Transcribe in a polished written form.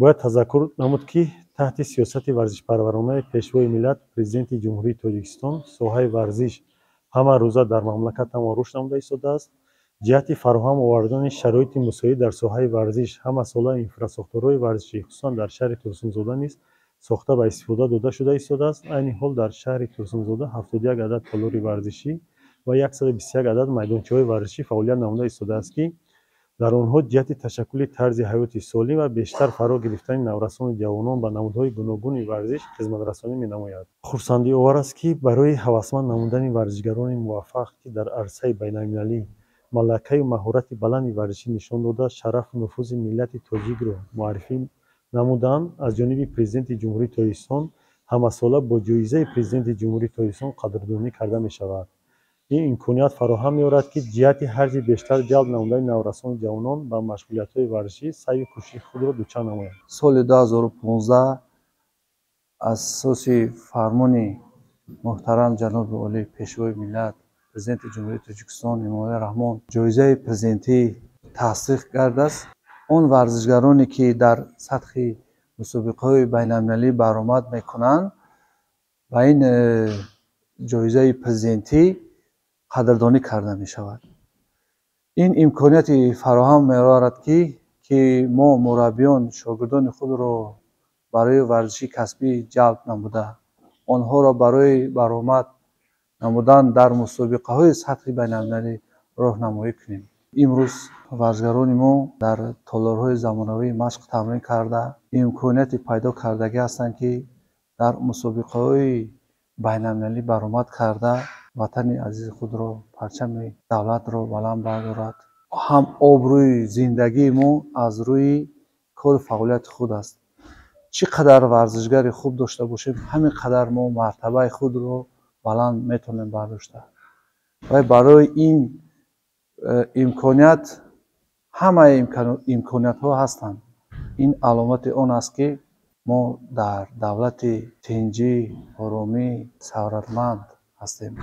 Бояд тазаккур намуд, ки таҳти сиёсати варзишпарваронаи Пешвои миллат, Президенти Ҷумҳурии Тоҷикистон, соҳаи варзиш ҳама рӯза дар мамлакатамон рушд намуда истодааст. Ҷиҳати фароҳам овардани шароити мусоид дар соҳаи варзиш ҳамасола инфрасохторҳои варзишӣ, хусусан дар шаҳри Турсунзода низ сохта ба истифода дода шуда истодааст. Айни ҳол дар шаҳри Турсунзода 71 адад толори варзишӣ ва 121 адад майдончаҳои варзишӣ фаъолият намуда истодааст, ки дар онҳо ҷиҳати ташаккули тарзи ҳаёти солим ва бештар фаро гирифтани наврасону ҷавонон ба намудҳои гуногуни варзиш хизматрасонӣ менамояд. Хурсандиовар аст, ки барои ҳавасманд намудани варзишгарони муваффақ, ки дар арсаи байналмилалӣ малакаю маҳорати баланди варзишӣ нишон дода, шарафу нуфузи миллати тоҷикро муаррифӣ намуданд, аз ҷониби Президенти Ҷумҳурии Тоҷикистон ҳамасола бо ҷоизаи Президенти Ҷумҳурии Тоҷикистон қадрдонӣ карда мешавад. Ин имконият фароҳам меорад, ки ҷиҳати ҳарчи бештар ҷалб намудани наврасону ҷавонон ба машғулиятҳои варзишӣ саъю кӯшиши худро дучанд намояд. Соли 2015 аз асоси фармони муҳтарам ҷаноби олӣ, Пешвои миллат, Президенти Ҷумҳурии Тоҷикистон Эмомалӣ Раҳмон ҷоизаи президентӣ тасдиқ гардааст. Он варзишгароне, ки дар сатҳи мусобиқаҳои байналмилалӣ баромад мекунанд, ба ин ҷоизаи президентӣ қадрдонӣ карда мешавад. Ин имконияти фароҳам меорад, ки мо мураббиён шогирдони худро барои варзиши касбӣ ҷалб намуда, онҳоро барои баромад намудан дар мусобиқаҳои сатҳи байналмилалӣ роҳнамоӣ кунем. Имрӯз варзишгарони мо дар толорҳои замонавӣ машқ тамрин карда, имконияти пайдо кардагӣ ҳастанд, ки дар мусобиқаҳои байналмилалӣ баромад карда, ватани азизи худро, парчами давлатро баланд бардорад. Ҳам обрӯи зиндагии мо аз рӯи кору фаъолияти худ аст. Чӣ қадар варзишгари хуб дошта бошем, ҳамин қадар мо мартабаи худро баланд метавонем бардошта. Ва барои ин имконият ҳамаи имкониятҳо ҳастанд. Ин аломати он аст, ки мо дар давлати тинҷӣ, оромӣ, сарватманд ҳастем.